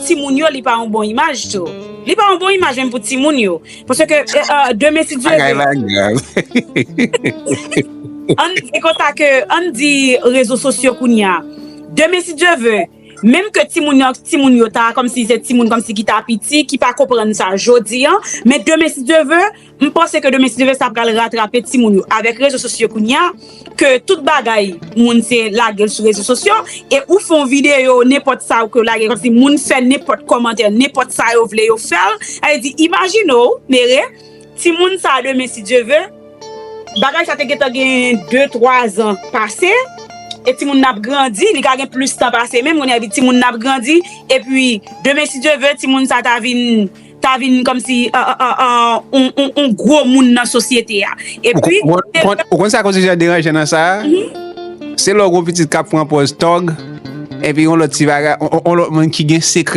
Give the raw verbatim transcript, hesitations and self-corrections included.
timoun yo, li pa yon bon imaj tou. Li pa yon bon imaj menm pou timoun yo. Paske, euh, euh, demen, si Dye vle, Bagay la grav. ann di konsa ke, ann di rezo sosyo kounye a. Demen, si Dye vle, menm ke timoun yo, timoun yo ta, kòmsi se timoun kòmsi ki ta piti, ki pa konprann sa jodi an, men demen, si Dye vle, m panse ke demen, si Dye vle, sa pral ratrape timoun yo. Avèk rezo sosyo kounye a, ke tout bagay, moun se lage l sou rezo sosyo, e ou fè yon videyo, nenpòt sa ou ke lage, kòmsi moun fè nenpòt kòmantè, nenpòt sa yo vle, yo fè l. Sa vle di, imajine w, Nere, timoun sa demen, si Dye vle, bagay sa te gentan gen de, twa zan pase, e timoun nan ap grandi, li ka gen plis tan pase menm, kounye a epi timoun nan ap grandi, epi demen, si Dye vle, timoun sa ta vin, ta vin kòmsi, euh, euh, euh, euh, yon, yon, yon gwo moun nan sosyete a. Epi, Ou konn sa koze jan deranje nan sa a? Se lè w gen yon pitit k ap pran pòz tòg, epi yon lòt ti bagay, yon, yon lòt moun ki gen sekrè